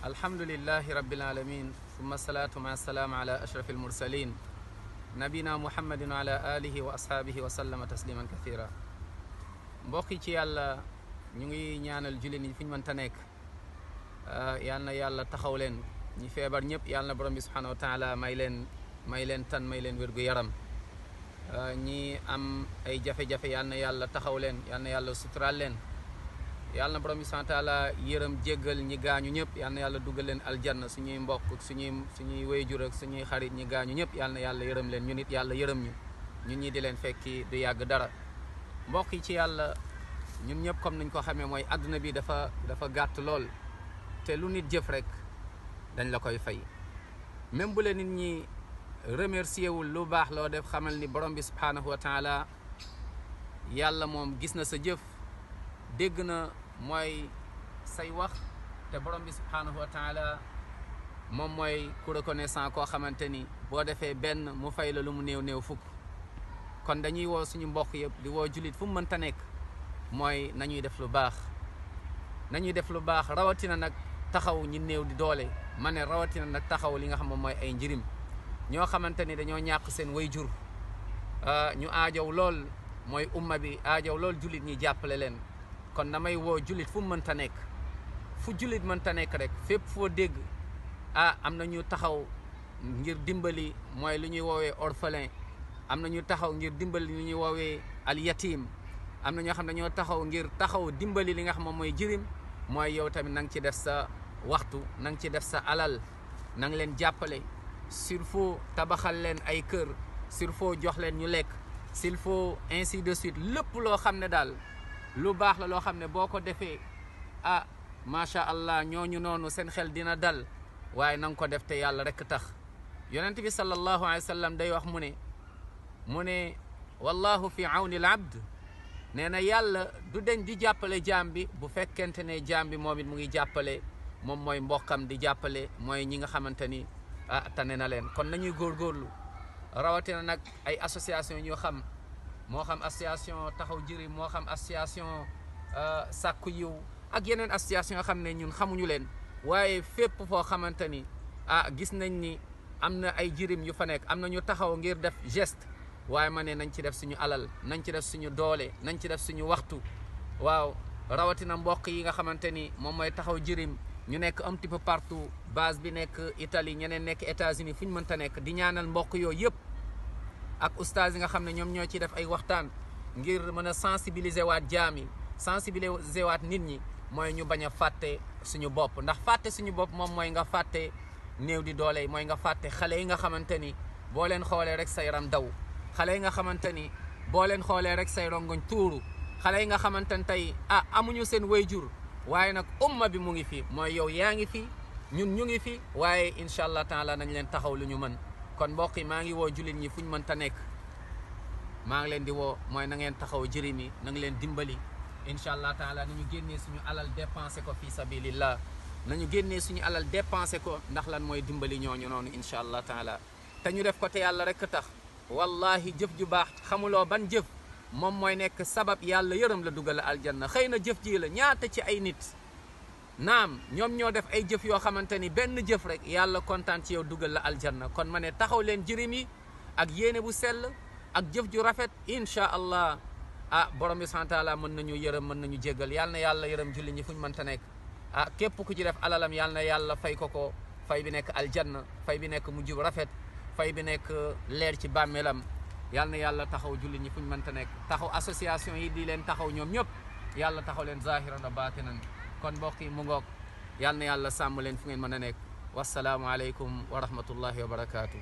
alhamdulillahi rabbil alamin summa salatu ma salaam ala ashrafil mursalin nabina muhammadin wa ala alihi wa ashaabihi wa sallama tasliman kathira. mbokk yi ci yàlla ñu ngi ñaanal jullit ñi fi ñu mënta nekk yal na yàlla taxaw leen ñi feebar ñëpp yal na borom bi subhanahu wa taala may leen tan may leen wérgu yaram ñi am ay jafe-jafe yal na yàlla taxaw leen yal na yàlla suturaal leen yal na borom bi subhanahu wa taala yërëm jéggal ñi gaañu ñëpp yal na yàlla dugal leen aljanna suñuy mbokk suñuy wayjur ak suñuy xarit ñi gaañu ñëpp yal na yàlla yërëm leen ñu nit yàlla yërëm ñu ñun ñi di leen fekki du yàgg dara. mbokk yi ci yàlla ñun ñëpp comme nañ ko xamee mooy àdduna bi dafa gàtt lool te lu nit jëf rek dañ la koy fay. même bu la nit ñi remercier wul lu baax loo def xamal ni borom bi subhanahu wa taala yàlla moom gis na sa jëf dégg na mooy say wax te borom bi subhanahu wa taala moom mooy ku reconnaissant koo xamante ni boo defee benn mu fay la lu mu néew fukk. kon dañuy woo suñu mbokk yëpp di woo jullit fu mu mënta nekk mooy nañuy def lu baax rawatina nag taxaw ñi néew di doole ma ne rawatina nag taxaw li nga xam moom mooy ay njirim ñoo xamante ni dañoo ñàkk seen wayjur ñu aajow lool mooy umma bi aajow lool jullit ñi jàppale leen. kon damay woo jullit fu mu mënta nekk fu jullit mënta nekk rek fépp foo dégg am na ñu taxaw ngir dimbali mooy lu ñuy woowee orphelin, am na ñu taxaw ngir dimbali li ñuy woowee al yatim, am na ñoo xam ne dañoo taxaw ngir taxaw dimbali li nga xam moom mooy jirim. mooy yow tamit na nga ci def sa waxtu, na nga ci def sa alal, na nga leen jàppale. s'il faut tabaxal leen ay kër, s'il faut jox leen ñu lekk, s'il faut ainsi de suite. lépp loo xam ne daal lu baax la loo xam ne boo ko defee macha allah ñooñu noonu seen xel dina dal, waaye na nga ko def te yàlla rek tax. yonent bi sallallahu alayhi wa sallam day wax mu ne wallahu fi awni al abd, nee na yàlla du deñ di jàppale jaam bi bu fekkente ne jaam bi moom it mu ngi jàppale moom mooy mbokkam di jàppale mooy ñi nga xamante ni tane na leen. kon nañuy góorgóorlu rawatina nag ay association ñu xam, moo xam association taxaw jirim, moo xam association sàkku yiw ak yeneen association yoo xam ne ñun xamuñu leen, waaye fépp foo xamante ni gis nañ ni am na ay jirim yu fa nekk, am na ñu taxaw ngir def geste, waaye ma ne nañ ci def suñu alal, nañ ci def suñu doole, nañ ci def suñu waxtu. waaw rawatina mbokk yi nga xamante ni moom mooy taxaw jirim ñu nekk un petit peu partout, base bi nekk Italie, ñeneen nekk États-Unis, fu ñu mënta nekk di ñaanal mbokk yooyu yëpp ak ustaas yi nga xam ne ñoom ñoo ci def ay waxtaan ngir mën a sensibiliser waat jaam yi, sensibiliser waat nit ñi, mooy ñu bañ a fàtte suñu bopp. ndax fàtte suñu bopp moom mooy nga fàtte néew di doole, mooy nga fàtte xale yi nga xamante ni boo leen xoolee rek sa yaram daw, xale yi nga xamante ni boo leen xoolee rek say rongoñ tuuru, xale yi nga xamante ni tey amuñu seen wayjur, waaye nag umma bi mu ngi fi, mooy yow yaa ngi fi, ñun ñu ngi fi, waaye incha allah taala nañ leen taxaw lu ñu mën. kon mbokk yi maa ngi woo jullit ñi fu ñu mënta nekk, maa ngi leen di woo mooy na ngeen taxaw jirim yi, na nga leen dimbali. incha allah taala nañu génnee suñu alal dépensé ko fi sabilillah, nañu génnee suñu alal dépensé ko ndax lan mooy dimbali ñooñu noonu incha allah taala. te ñu def ko te yàlla rek tax. wallahi jëf ju baax xamuloo ban jëf moom mooy nekk sabab yàlla yërëm la dugal aljanna. xëy na jëf ji la ñaata ci ay nit naam ñoom ñoo def ay jëf yoo xamante ni benn jëf rek yàlla kontaan ci yow dugal la aljanna. kon ma ne taxaw leen jirim yi ak yéene bu sell ak jëf ju rafet, incha allah borom bi subhanahu wa taala mën nañu yërëm, mën nañu jéggal. yàlla na yàlla yërëm julli ñi fu ñu mënta nekk. képp ku ci def alalam yàlla na yàlla fay ko fay bi nekk aljanna, fay bi nekk mujj bu rafet, fay bi nekk leer ci bàmmeelam. yàlla na yàlla taxaw julli ñi fu ñu mënta nekk, taxaw association yi di leen taxaw ñoom ñëpp, yàlla taxaw leen zahiran wa batinan. kon mbokk yi mu ngoog, yàlla na yàlla sàmm leen fu ngeen mën a nekk. wasalaamu aleykum wa rahmatullahi wa barakaatu.